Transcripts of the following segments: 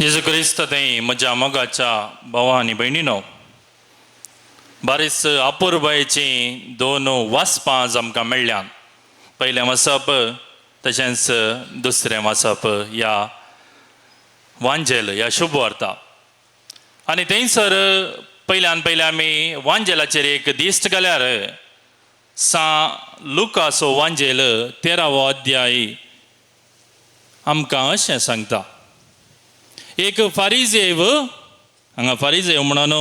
जेजू क्रिस्त थंय म्हज्या मोगाच्या भावा आनी भयणीनो, बारीस अपुरबायेचीं दोन वाचपां आज आमकां मेळ्ळ्यात. पयलें वाचप तशेंच दुसरें वाचप ह्या वांजेल ह्या शुभवार्ता. आनी थंयसर पयल्यान पयलें आमी वांजेलाचेर एक दिश्ट घाल्यार सां लुकासो वांजेल 13वो अध्याय आमकां अशें सांगता. एक फारिजेव, हांगा फारिजेव म्हणून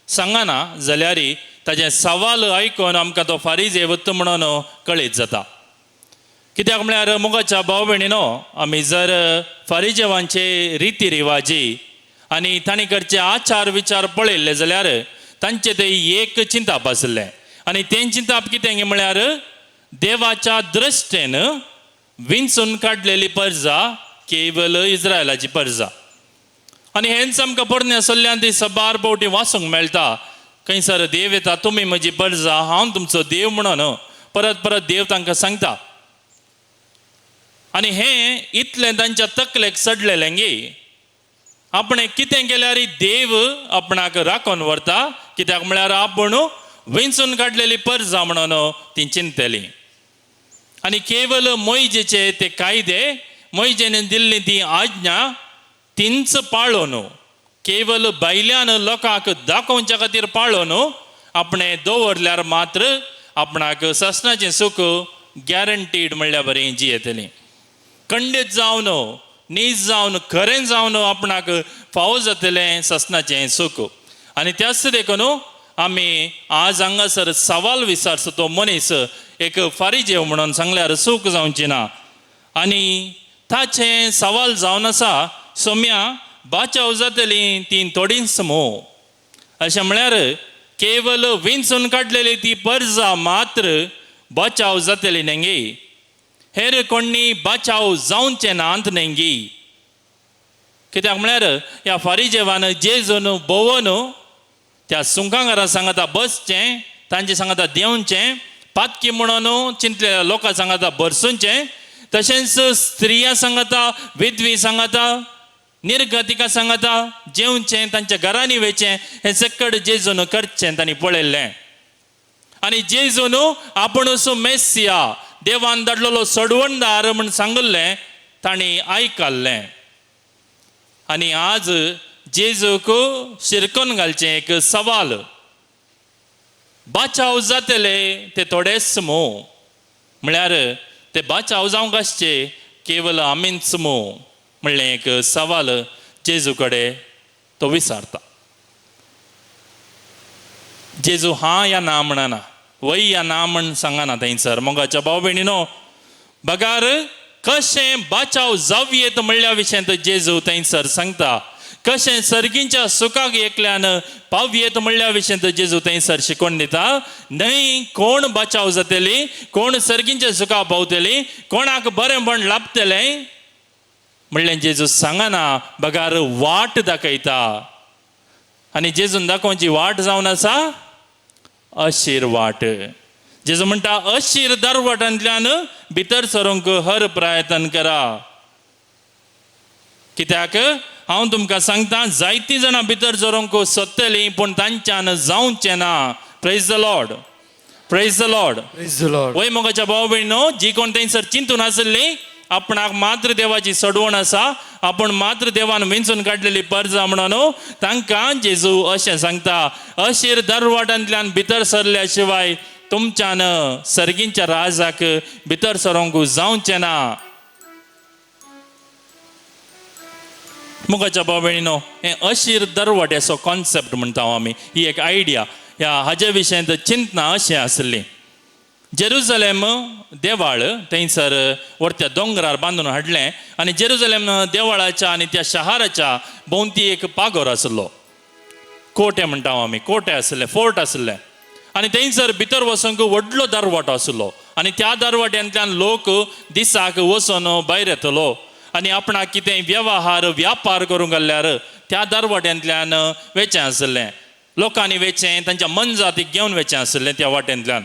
सांगना जाल्यार ताजें सवाल आयकून आमकां तो फारिजेव म्हणून कळीत जाता. कित्याक म्हळ्यार मोगाच्या भाव भयणीनो, आमी जर फारिजेवांचे रिती रिवाजी आनी तांणी करचे आचार विचार पळयल्ले जाल्यार तांचे ते एक चिंताप आसलें. आनी तें चिंताप कितें म्हळ्यार देवाच्या दृश्टेन विंचून काडलेली परजा केवल इस्रायलाची परजा. आनी हेंच आमकां पोरण्या सल्ल्यान ती सबार फावटी वाचूंक मेळटा. खंयसर देव येता, तुमी म्हजी परजा, हांव तुमचो देव म्हणून परत परत देव तांकां सांगता. आनी हें इतलें तांच्या तकलेक चडलेलें गी आपणें कितें केल्यार देव आपणाक राखून व्हरता, कित्याक म्हळ्यार आपूण विंचून काडलेली परजा म्हणून ती चिंतली. आनी केवल मोयजेचे ते कायदे, मोयजेन दिल्ली ती आज्ञा तींच पाळोन, केवल भायल्यान लोकांक दाखोवच्या खातीर पाळोन आपणें दवरल्यार मात्र आपणाक ससनाचें सूख गॅरंटीड म्हणल्यार बरी जियेतली. खंडीत जावन, नीज जावन, खरें जावन आपणाक फावो जातलें ससनाचें सूख. आनी त्याच देखून आमी आज हांगासर सवाल विचारचो तो मनीस एक फारिजेव म्हणून सांगल्यार सूख जावची ना. आनी ताचें सवाल जावन आसा, सोम्या बाचाव जातली ती थोडींच मो. अशें म्हळ्यार केवल विंचून काडलेली ती परजा मात्र बचाव जातली न्ही, हेर कोणी बचाव जावचें नात न्ही. कित्याक म्हळ्यार ह्या फारिजेवान जेजून भोंवन त्या सुंकांगारा सांगता बसचें, तांचे सांगता देंवचें, पातकी म्हणून चिंतलेल्या लोकां सांगता भरसुचें, तशेंच स्त्रिया सांगता, विधवी सांगता, निर्गतिका सांगता जेवचें, तांच्या घरांनी वयचें, हें सकड जेजून करचें तांणी पळयल्लें. आनी जेजून आपूण असो मेसिया, देवान धाडलेलो सडवणदार म्हण सांगिल्लें तांणी आयकल्लें. आनी आज जेजूक शिरकून घालचें एक सवाल, बाचाव जातले ते थोडेच मो, म्हळ्यार ते बाचाव जावंक आसचे केवल आमीच मो म्हणलें एक सवाल जेजू कडेन तो विचारता. जेजू हां या ना म्हणना, वय या ना म्हण सांगना थंयसर. मोगाच्या भाव भयणीनो, बगार कशें बाचाव जावयेत म्हणल्या विशयांत जेजू थंयसर सांगता. कशें सर्गींच्या सुखाक एकल्यान पावयेत म्हणल्या विशयांत जेजू थंयसर शिकोवन दिता. न्हय कोण बाचाव जातली, कोण सर्गींच्या सुखाक पावतली, कोणाक बरेंपण लाभतलें म्हणलें जेजू सांगना, बगार वाट दाखयता. आनी जेजून दाखोवची वाट जावन आसा अशीर वाट. जेजू म्हणटा अशीर दरवटांतल्यान भितर सरूंक हर प्रयत्न करा. कित्याक हांव तुमकां सांगता, जायतीं जाणां भितर सरूंक सोदतलीं पूण तांच्यान जावचें ना. Praise the Lord, praise the Lord. Praise the Lord. वय मोगाच्या भाव भयणीनो, जी कोण थंयसर चिंतून आसली आपणाक मात्र देवाची सडवण आसा, आपूण मात्र देवान विंचून काडलेली परजा म्हणून तांकां जेजू अशें सांगता, अशीर दरवाटांतल्यान भितर सरल्या शिवाय तुमच्यान सर्गींच्या राजाक भितर सरोंक जावचें ना. मोगाच्या भाव भयणीनो, हें अशीर दरवाट्याचो कॉन्सेप्ट म्हणटा आमी, ही एक आयडिया. ह्या हाजे विशयांत चिंतना अशें आसली. जेरुजलेम देवाळ थंयसर वरत्या दोंगरार बांदून हाडलें आनी जेरुजलेम देवळाच्या आनी त्या शहराच्या भोंवती एक पागोर आसलो, कोटे म्हणटा आमी, कोटे आसले, फोर्ट आसले. आनी थंयसर भितर वचूंक व्हडलो दरवाटो आसलो आनी त्या दरवाट्यांतल्यान लोक दिसाक वचून भायर येतलो आनी आपणाक कितें वेव्हार व्यापार करूंक घाल्यार त्या दरवाट्यांतल्यान वेचें आसलें. लोकांनी वेचें, तांच्या मनजातीक घेवन वेचें आसलें त्या वाटेंतल्यान.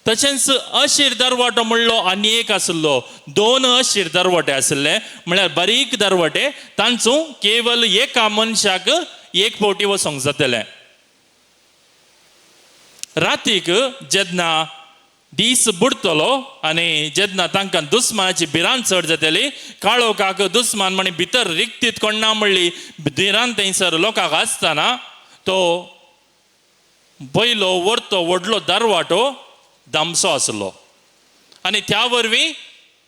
तशेंच अशीर दरवाटो म्हणलो आनी एक आशिल्लो. दोन अशीर दरवटे आशिल्ले, म्हळ्यार बारीक दरवटे, तांचो केवल एका मनशाक एक फावटी वचोंक जातलें. रातीक जेन्ना दीस बुडतलो आनी जेन्ना तांकां दुस्मानाची भिरांत चड जातली, काळोखाक दुस्मान म्हणी भितर रिक्तीत कोण ना म्हणली भिरांत थंयसर लोकांक आसतना तो पयलो व्हरतो व्हडलो दरवाटो दामसो आसलो. आनी त्या वरवीं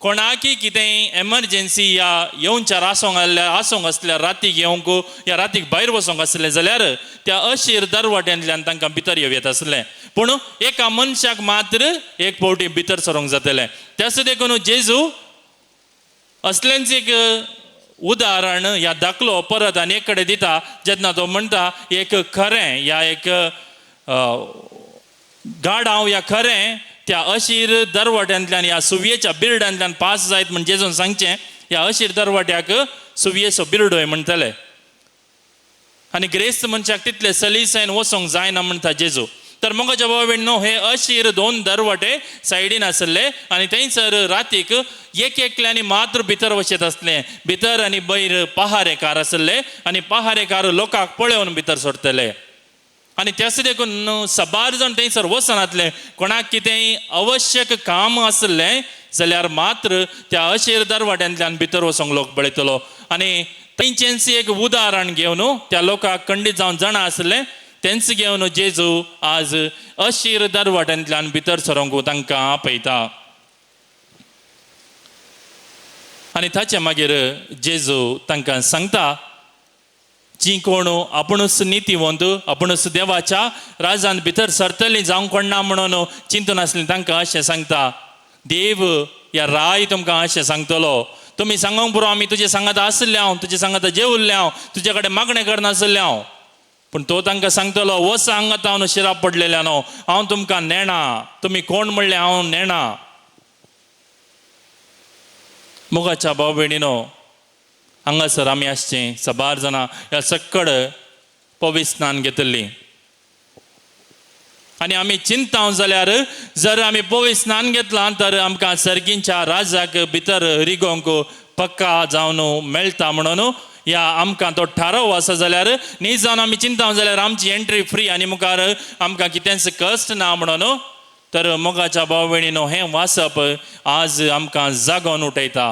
कोणाकी कितेंय एमर्जन्सी या येवच्यार आसूंक आसल्यार आसूंक आसल्यार रातीक येवंक या रातीक भायर वचोंक आसलें जाल्यार त्या अशीर दरवाट्यांतल्यान तांकां भितर येवं येत आसलें. पूण एका मनशाक मात्र एक फावटी भितर सरोंक जातलें. त्याच देखून जेजू असलेंच एक उदाहरण ह्या दाखलो परत आनी एक कडेन दिता, जेन्ना तो म्हणटा एक खरें ह्या एक गाडांव ह्या खरें त्या अशीर दरवट्यांतल्यान ह्या सुवयेच्या बिर्डांतल्यान पास जायत म्हण जेजून सांगचें, ह्या अशीर दरवट्याक सुवयेचो बिर्डोय म्हणटले. आनी ग्रेस्त मनशाक तितले सलीसायन वचोंक जायना म्हणटा जेजू. तर मोगाच्या भावा भयणीनो, हे अशीर दोन दरवटे सायडीन आसले आनी थंयसर रातीक एक एकल्यांनी मात्र भितर वचत आसलें. भितर आनी बयर पहारेकार आसले आनी पहारेकार लोकांक पळोवन भितर सोडटले. आनी त्याच देखून सबार जाण थंयसर वचनातले. कोणाक कितेंय आवश्यक काम आसलें जाल्यार मात्र त्या अशीर दरवाट्यांतल्यान भितर वचोंक लोक पळयतलो. आनी थंयचेंच एक उदाहरण घेवन त्या लोकांक खंडीत जावन जाणा आसलें तेंच घेवन जेजू आज अशीर दरवाट्यांतल्यान भितर सरोंक तांकां आपयता. आनी ताचे मागीर जेजू तांकां सांगता, जी कोण आपुणूच नितीवंत आपुणूच देवाच्या राजान भितर सरतली जावंक कोण ना म्हणून चिंतून आसली तांकां अशें सांगता, देव ह्या राय तुमकां अशें सांगतलो, तुमी सांगोंक पुरो आमी तुजे सांगात आसले हांव, तुजे सांगात जेवल्ले हांव, तुजे कडेन मागणें करनासलें हांव. पूण तो तांकां सांगतलो, वच हांगा हांव शिराप पडलेल्या न्हू, हांव तुमकां नेणा, तुमी कोण म्हणलें हांव नेणा. मोगाच्या भाव भयणीनो, हांगासर आमी आसचें सबार जाणां ह्या सक्कड पवित्र स्नान घेतली आनी आमी चिंता जाल्यार जर आमी पवित्र स्नान घेतलां तर आमकां सर्गींच्या राजाक भितर रिगोवंक पक्का जावन मेळटा म्हणून या आमकां तो थाराव आसा जाल्यार न्ही जावन आमी चिंता जाल्यार आमची एंट्री फ्री आनी मुखार आमकां कितेंच कश्ट ना म्हणून. तर मोगाच्या भाव भयणीनो, हें वाचप आज आमकां जागोवन उठयता.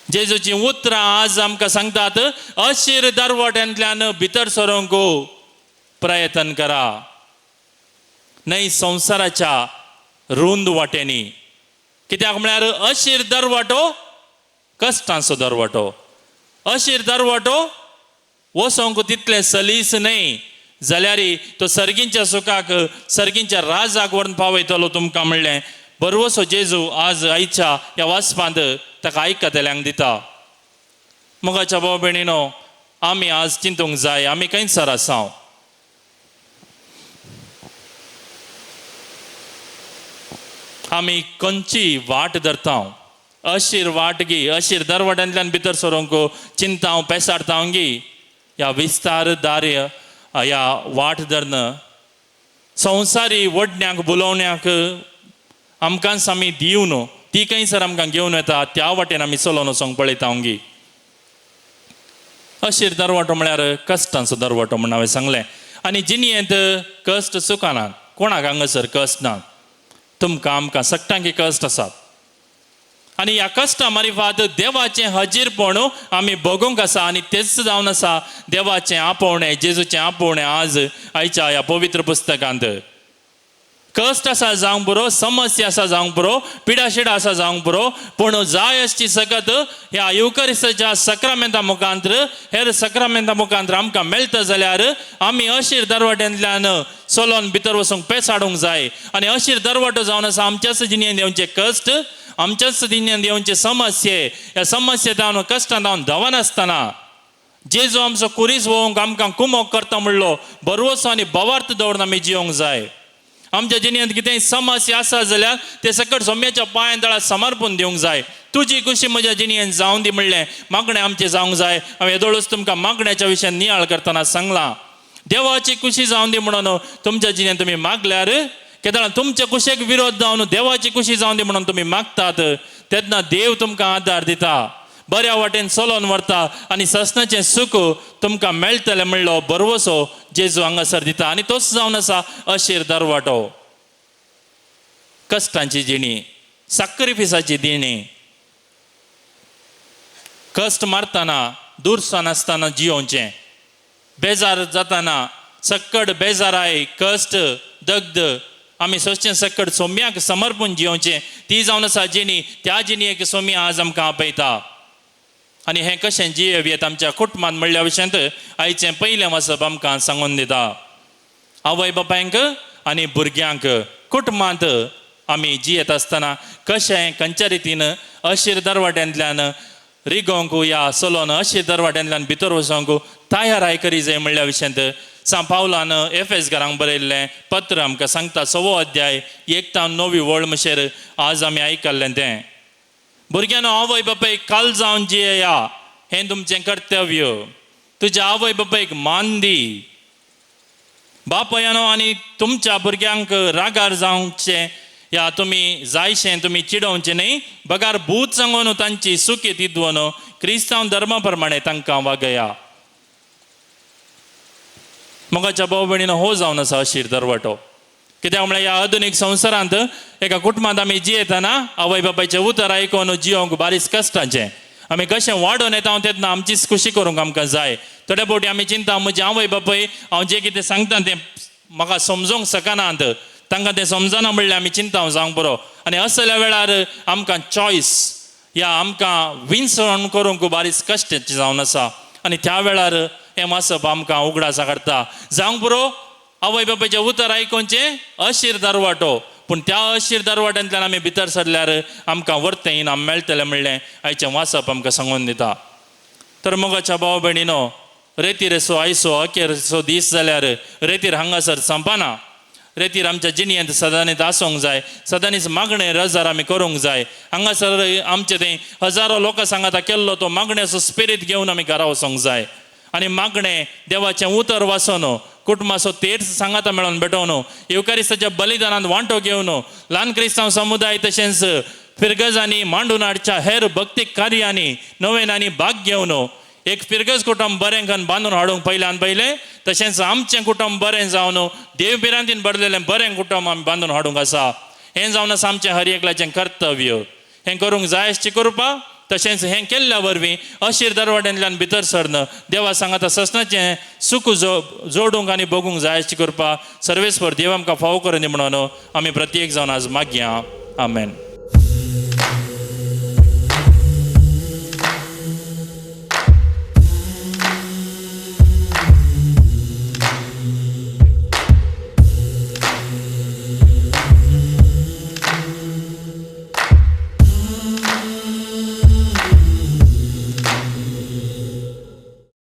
जेजूची उतरां आज आमकां सांगतात, अशीर दरवट्यांतल्यान भितर सरोंक प्रयत्न करा, न्हय संवसाराच्या रुंद वाटेंनी. कित्याक म्हळ्यार अशीर दरवाटो कश्टांचो दरवाटो, अशीर दरवाटो वचोंक तितलें सलीस न्हय जाल्यार तो सर्गींच्या सुखाक सर्गींच्या राजाक व्हरून पावयतलो तुमकां म्हणलें बरवसो जेजू आज आयच्या ह्या वाचपांत ताका आयकतल्यांक दिता. मोगाच्या भाव भयणीनो, आमी आज चिंतूंक जाय आमी खंयसर आसा. आमी खंयची वाट धरता, अशीर वाट गी, अशीर दरवाट्यांतल्यान भितर सरोंक चिंता पेसाडता गी, ह्या विस्तार दार्य ह्या वाट धरन संवसारी वडण्याक बुलोवण्याक आमकांच आमी दिवन ती खंयसर आमकां घेवन येता त्या वाटेन आमी चलोवन वचोंक पळयता गी. अशीर दरवाटो म्हळ्यार कश्टांचो दरवाटो म्हण हांवें सांगलें. आनी जिणयेंत कश्ट चुकनात, कोणाक हांगासर कश्ट ना, तुमकां आमकां सगळ्यांक कश्ट आसात. आनी ह्या कश्टां मारिफात देवाचें हजीरपण आमी भोगूंक आसा आनी तेच जावन आसा देवाचें आपोवणें, जेजूचें आपोवणें आज आयच्या ह्या पवित्र पुस्तकांत. कश्ट आसा जावंक पुरो, समस्या आसा जावंक पुरो, पिडाशिडा आसा जावंक पुरो, पूण जाय आसची सकत ह्या युकरिस्ताच्या सक्रामेंता मुखांत्र हेर सक्रामेंता मुखांत्र आमकां मेळटा जाल्यार आमी अशीर दरवाट्यांतल्यान चलोन भितर वचूंक पेस हाडूंक जाय. आनी अशीर दरवाटो जावन आसा आमच्याच जिणेंत येवचे कश्ट, आमच्याच जिणेंत येवचे समस्ये, ह्या समस्ये जावन कश्टां जावन धांवनासतना जेजू आमचो कुरीस वोवंक आमकां कुमोक करता म्हणलो बरवसो आनी बवार्थ दवरून आमी जिवंक जाय. आमच्या जिणेंत कितेंय समस्या आसा जाल्यार ते सकट सोम्याच्या पांयां तळा समर्पण दिवंक जाय. तुजी खुशी म्हज्या जिणेंत जावं दी म्हणलें मागणें आमचें जावंक जाय. हांवें येदोळूच तुमकां मागण्याच्या विशयान नियाळ करतना सांगलां. देवाची कुशी जावन दी म्हणून तुमच्या जिणेंत तुमी मागल्यार, केदळा तुमच्या कुशेक विरोध जावन देवाची कुशी जावन दी म्हणून तुमी मागतात तेन्ना देव तुमकां आदार दिता, बऱ्या वाटेन चलोवन व्हरता आनी ससनाचें सुख तुमकां मेळटलें म्हणलो भरवसो जेजू हांगासर दिता. आनी तोच जावन आसा अशीर दरवाटो, कश्टांची जिणी, साक्रिफिसाची दिणी. कश्ट मारतना दुरसान आसतना जियोवचें, बेजार जाताना सक्कड बेजाराय कश्ट दग्ध आमी सोंसचें सक्कड सोम्याक समर्पून जियोवचें, ती जावन आसा जिणी. त्या जिणयेक सोम्या आज आमकां आपयता. आनी हें कशें जियेवयेत आमच्या कुटुंबांत म्हणल्या विशयांत आयचें पयलें वाचप आमकां सांगून दिता. आवय बापायंक आनी भुरग्यांक कुटुंबांत आमी जियेत आसतना कशें खंयच्या रितीन अशीर दरवाट्यांतल्यान रिगोवंक या चलोवन अशीर दरवाट्यांतल्यान भितर वचोंक तयाराय करी जाय म्हणल्या विशयांत सांत पावलान एफएस घरांक बरयल्लें पत्र आमकां सांगता. 6वो अध्याय 1 ते 9 वळ मशेर आज आमी आयकल्लें तें. भुरग्यांनो, आवय बापायक काल जावन जियेया हें तुमचें कर्तव्य. तुज्या आवय बापायक मान दी. बापायनो आनी तुमच्या भुरग्यांक रागार जावचें या तुमी जायशें तुमी चिडोवचें न्हय, बगार भूत सांगून तांची सुकी तिद्वन क्रिस्तांव धर्मा प्रमाणे तांकां वागया. मोगाच्या भाव भयणीनो, हो जावन आसा अशीर दरवाटो. कित्याक म्हळ्यार ह्या आधुनीक संवसारांत एका कुटुंबांत आमी जियेतना आवय बापायचें उतर आयकून जियोंक बारीस कश्टाचें. आमी कशें वाडोवन येता तेन्ना आमचीच खुशी करूंक आमकां जाय. थोडे फावटी आमी चिंता म्हजी आवय बापाय हांव जें कितें सांगता तें म्हाका समजोंक शकनात, तांकां तें समजना म्हणल्यार आमी चिंता जावंक बरो. आनी असल्या वेळार आमकां चॉयस या आमकां विंचवण करूंक बारीस कश्टाचें जावन आसा. आनी त्या वेळार हें वाचप आमकां उगडासा काडटा. जावंक पुरो आवय बापायचें उतर आयकोवचें अशीर दरवाटो, पूण त्या अशीर दरवाट्यांतल्यान आमी भितर सरल्यार आमकां वर्तें इनाम मेळटलें म्हणलें आयचें वाचप आमकां सांगून दिता. तर मोगाच्या भाव भयणीनो, रेतीर असो आयसो अखेरचो दीस जाल्यार रेतीर हांगासर संपना. रेतीर आमच्या जिणयेंत सदांनीच आसूंक जाय, सदांनीच मागणें रजार आमी करूंक जाय. हांगासर आमचे थंय हजारो लोकां सांगाता केल्लो तो मागण्याचो स्पिरीत घेवन आमी घरा वचोंक जाय. आनी मागणें देवाचें उतर वाचोन, कुटुंबाचो तेर्स सांगाता मेळोवन भेटोवन, येवकारिस्ताच्या बलिदानांत वांटो घेवन, ल्हान क्रिस्तांव समुदाय तशेंच फिरगजांनी मांडून हाडच्या हेर भक्तीक कार्यांनी नवेनांनी भाग घेवन एक फिरगज कुटुंब बरें करून बांदून हाडूंक पयल्यान पयलें, तशेंच आमचें कुटुंब बरें जावन देव भिरांतीन भरलेलें बरें कुटुंब आमी बांदून हाडूंक आसा. हें जावन आसा आमचें हर एकल्याचें कर्तव्य. हें करूंक जाय अशें करपा, तशेंच हें केल्ल्या वरवीं अशीर दरवाट्यांतल्यान भितर सरन देवा सांगाता ससनाचें सुख जोडूंक आनी भोगूंक जाय अशें करपा सर्वेस्पर देव आमकां फावो करून दी म्हणून आमी प्रत्येक जावन आज मागया. आमेन.